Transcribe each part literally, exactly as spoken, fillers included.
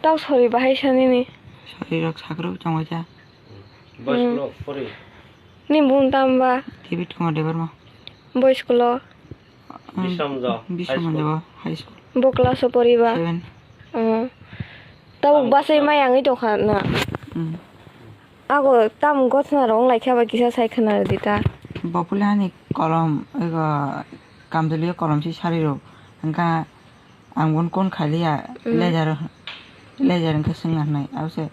Tau sori bahai sanini. Sori rok sakruk chongwacha. Boys Hmm. Club pori. Ni bung tamba. David Kumar Debbarma. Boys Club. Um, Bisramjo High Bisramjo School. High School. Bo class o poriba. Seven. Hmm. Tau Ang basai class. Mai angwi tongkha na. Hmm. Ago tam gotna rong lai kha ba kisa sai khna di ta. Bopuli hani kolom, ego kamjali kolom si sari rok. Hingka ang bon kon khaliya, Mm. lejar, lejar hingke sengna hinai. Abo se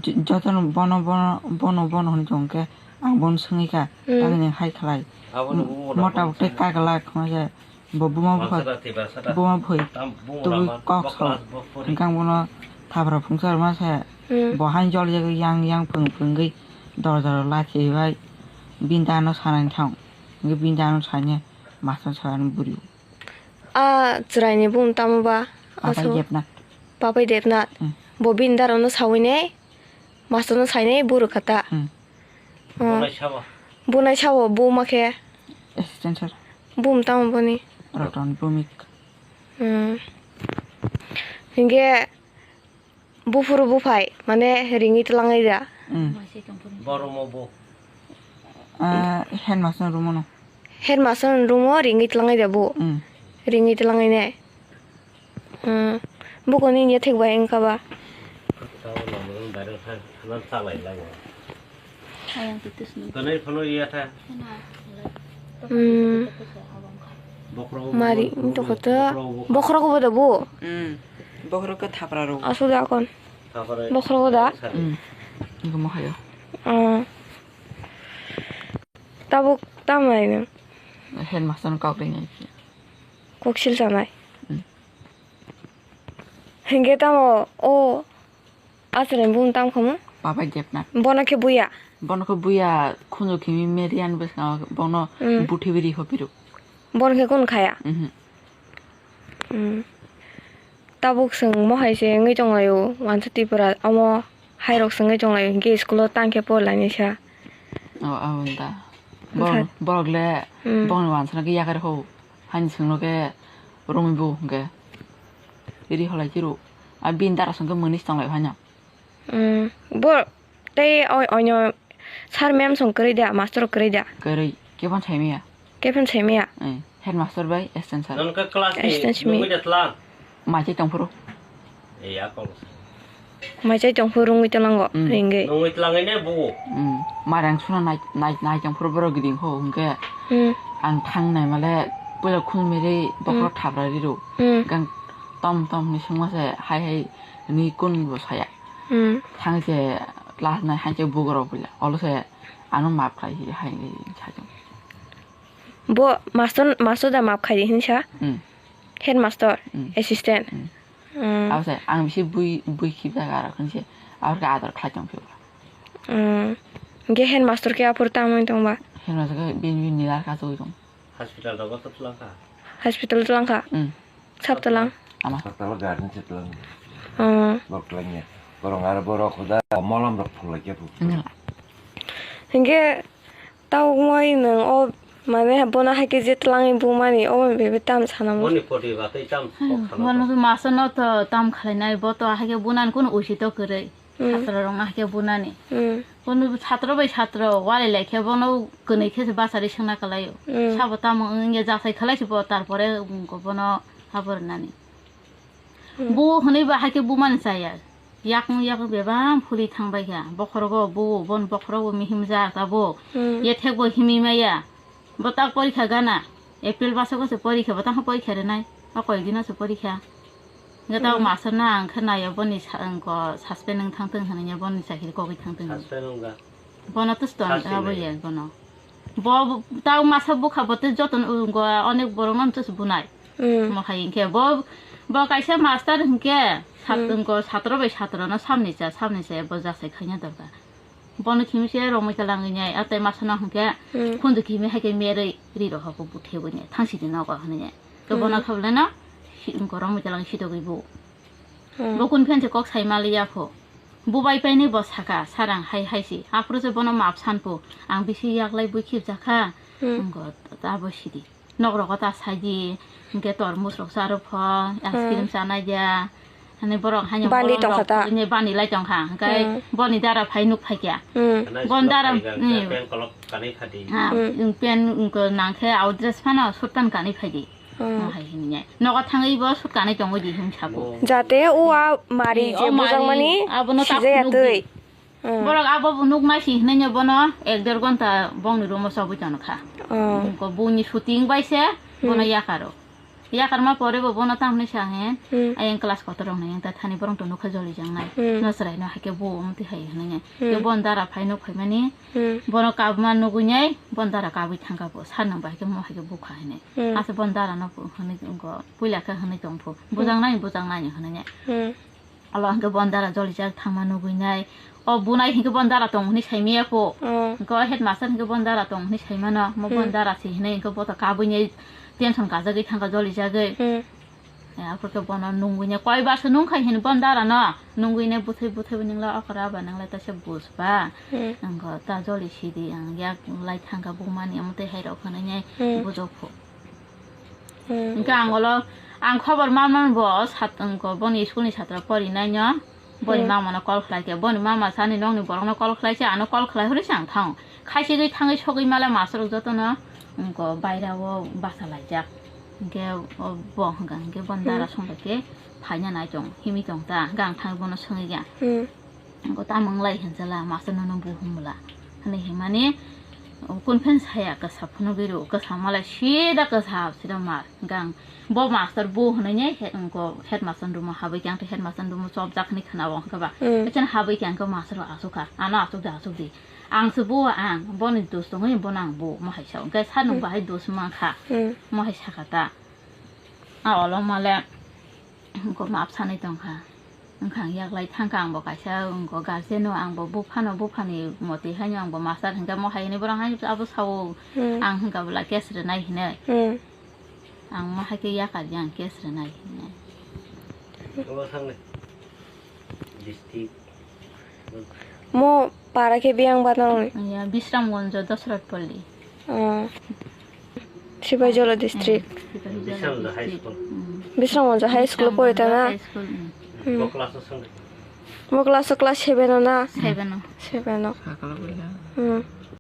j-, jotono bono, bono, bono, bono hwnwi tong khe ang bon sengwi kha. Mm. Tamoni hai khlai. Abo no M-, bumo mota rok tei tong kagla khma se. Bo buma buphai, buma buphai tubui kok sao. Hingkang bono thapra phungsa rwma se. Hmm. Bo hain jol yagwi yang yang phwng phwngwi dorja rok lachibai bini dano sanani thang. Hingke bini dano saine master salani buri. A chwraini bung tamo ba? Papai Debnath. Papai Debnath. Hmm. Bo bini dano sawine master no saine buru kata. Hmm. Oh. Bunai sabo. Bunai sabo, buma khe? Assistant sir. Bum tamo boni? Roton Bumik. Hmm. Hingke buphuru buphai, mane ringwi twlangwi da? Hmm. Boromo bo. Ah, headmaster room no. Headmaster room o ringwi twlangwi da bo? Hmm. Ringwi twlangwi ne? Hmm. Buko ni ya thik bai wngkha ba? Tamo nang nang direct ha, hanan chalai lago. Ayang titis nung. Ganai phano ya tha. Hmm. Bokhorok Mari, bokhorok toko to. Bokhorok bokhorok bo da bo? Hmm. Bokhorok ko thapra ro. Asu da kon. Thapra. Bokhorok da? Hmm. Niko mo hayo. Hmm. Tabuk tamai nung. Headmaster no kok ringai. Koksil sanai. Hmm. Hingke tamo o aswrani bung tamo khamu? Papai Debnath. Bono khe buya? Bono khe buya khunju khimi Marian bwskango bono Hmm. buthi biri hopiro. Bono khe kun khaya? Mhm. Hmm. Tabuk chwng mohai se wngwi tonglaio, wansa Tripura omo hairok se wngwi tonglaio, hinkhe school o tang khe porilainai sa. O, aboni da. Borok, Onkha- borok le Hmm. bongni wansa no khe yakar ho. Hani chwngno khe romwi bo hwnkhe ri holai chiro. A bini dara songkhe mwnwi se tonglai phano. Hmm. Bo tei o-, oino sir ma'am song kwrwi da, master rok kwrwi da? Kwrwi, khe phano saimaya. Khe phano saimaya? Eh, headmaster bai assistant sir. Nang khe class ni Assistant simi. Nungwi da tlang? Maichai tongphuru. Ei, a kok. Maichai tongphuru rungwi tonglango, Mm. Ringwi. Nungwi tlangwi ne buo. Mm. Marang suna nai, nai, nai tongphuru borok giding ho, hwnkhe Hmm. ang thang nai male puila khun miri bokhorok Hmm. thapra riro. Hmm. Gang tom tom ni sungma se hai hai ni kun bo saya. Hmm. Thang se class nine hai se bugrok puila. Olo se ano map khai hai hai sajong. Bo master, master da map khai di hinsa? Hmm. Headmaster, Mm. assistant. Mm. Mm. Abo se, ang bisi bui, bui khibjak aro khe se, abo khe ador khlai tong phio. Mm. Ge headmaster khe aphuru tamo wng tong ba? Headmaster khe bini, bini nila khe achugwi tong. Hospital rogo to twlang kha? Hospital twlang kha? Mm. Sab twlang? Ama. Hospital garden se twlang. Mm. Bok twlang ya. Borok aro borok khuda molom rok phulai khe phu. Nila. Hingke Tabuk moi nwng o, mane, bono hai khe je twlangwi bumani, obo bebe tam sana muchung. Boni poti ba tei tam kok sana. Bono to master no to tam khlainai, bo to hai khe bunani kunu usi to kwrwi. Hmm. Chatra rok no hai khe bunani. Hmm. Bono chatra bai chatra walai lai khe bono kwnwi khe se bachari swngna kwlaio. Hmm. Sabo tamo wngya jasai khlai se bo, tarpore bono abo rwnani. Hmm. Bo hwnwi ba hai khe bumani chaya. Yakung yakung bebak phuli thang bai kha. Bokhorogo bo, bon bokhorogo mihim jak abo. Hmm. Yethek bo himwi maya. Bo tak porikha gana. April maso go se porikha, bo tang porikha rinai. O koi dino se porikha. Nge ta Hmm. master na ang khe nai boni sa-, ang ko suspend wng thang thung hwnwi boni chakiri kogwi thang thung. Suspend wng ga. Bono to sto Sasti abo nai. Ye bono. Bo, bo, tau masa bukha bo tei joto no, go, onek borok no tus bunai. Hmm. Mo hai hinkhe bo, bo kaisa master hinkhe sat-, Hmm. go satro bai satro no samni cha, samni cha bo jasai khaina dorkar. Bono khimi se romwi talangwi nai, atai masa no hinkhe Hmm. khunju khimi hai khe merwi ri rohor bo buthe bo nai, thang sidi nogo hinwi nai. To bono Hmm. khablai no si-, go romwi talang sidogwi bo. Hmm. Bo kun phen se kok sai maliya pho. Bo bai painwi bo saka, "Sir, ang hai hai si." Aphuru se bono map san pho. "Ang bisi yaklai bui khibjakha." Hmm. Wngkha, abo sidi. Nok rogo ta saidi, hwnkhe tormos rok cha rw pho, ice cream chanai ya. Hani borok haino bandi borok tongkha rok ta? Ini bandi lai tongkha. Hwnkhe hmm, boni dara phai nuk phai kya. Hmm. Bon dara, hmm. Pen kolok kanwi phadi. Ha, hmm, pen, nangkhe au dress phano suit pant kanwi phai di. Hmm. Mo hai hwnwi nai. Nogo thangwi bo suit kanwi tongwi di hwn sabo. Jate o a mari hmm, je o mari, bujang mani abono ta sijaya phunuk twi. Di. Hmm. Borok abo bo nuk nai si hwnwi no bono ek der gonta bongni room o chobwi tongkha. Hmm. Ko boni shooting bai se bono hmm, yakaro. Yakarma pore bo bono tamni sa he, hmm, ayang class kotor rok nai ta thani borok to nukha joli jang nai. Hmm. No chwrai no haikhe bo omo twi hai hwnwi nai. Hmm. Yo bon dara phai nuk phai mani, hmm, bono kabma nugwi nai, bon dara kabwi thangkha bo. Sar nang bai khe mo haikhe bukha hinwi. Hmm. Asa bon dara no hwnwi go puila khe hwnwi tong phu. Hmm. Bujang nai, bujang nai hwnwi nai. Hmm. Olo hwnkhe bon dara jolijak thangma nugwi nai. O bunai hwnkhe bon dara tong hwnwi saimaya kho. Oh. Hwnkhe o headmaster hwnkhe bon dara tong hwnwi saimano. Mo bon hmm, dara se hwnwi hwnkhe bo to kabwi nai tension kajagwi thangkha jolijagwi. Hmm. Eh, aphuru khe bono nungwi nai koi bar se nungkha hini bon dara no. Nungwi nai bwthai bwthai bo ningla okra ba ningla ta se bus ba. Hmm. Hwnkhe ta joli sidi ang yak lai thangkha bumani omo twi hai rok hwnwi nai hmm, bujok kho. Hmm. Hwnkhe ang olo, ang khobor manmani bo sat-, wngkho, boni school ni satra porinaino, boni hmm, mama no call khlai khe, boni mama sani nokni borok no call khlai se, ano call khlai hwnwi se ang thango. Khaisigwi thangwi sogwi male master rok jotono, wngkho, baira o bacha laijak. Hwnkhe o bo hwnkha, hwnkhe boni hmm, dara songbai khe phaina nai tong, himwi tong ta, hwnkhe ang thangwi bono swngwi kha. Hmm. Wngkha tamo wnglai hinsala, master nono bu hwnbwla. Hwnwi hinmani, o, conference haya kwsa phunugwi rw, kwsa malai sida kwsa, sida mar, gang. Bo master bu hwnwi ne he-, wngkha headmaster room o habwi khe, ang tei headmaster room o chopjak hwnwi khwna-o wngkha ba. Hmm. Echen habwi khe ang khe master rok achukha, ano achukdi, achukdi. Ang se bu, ang, boni dos tongwi bono ang bu, mo hai sa. Hwnkhe sir nwng hmm, bahai dos mankha, hmm, mo hai sakha ta. A olo male. Wngkha map sanwi tongkha. Wngkha ang yaklai thangkha, ang bo kaisa wngkha guardian no, ang bo buphano, buphani motwi haino ang bo master hwnkha, mo hai hwnwi borok haino abo sao, hmm, ang hwnkha bwla case rwnai hinwi. Hmm. Ang mo hai khe yakar di, ang case rwnai hinwi. District. Mo para khe biyang ba nang? Ya, Bisramganj, Dosrat Pally. Oh. Sipaijala district. Bisramganj High School. Hmm. Bisramganj High School pori ta na? High School, hmm. Hmm. Mo class o class seven o na? Seven o. Seven o. Hmm.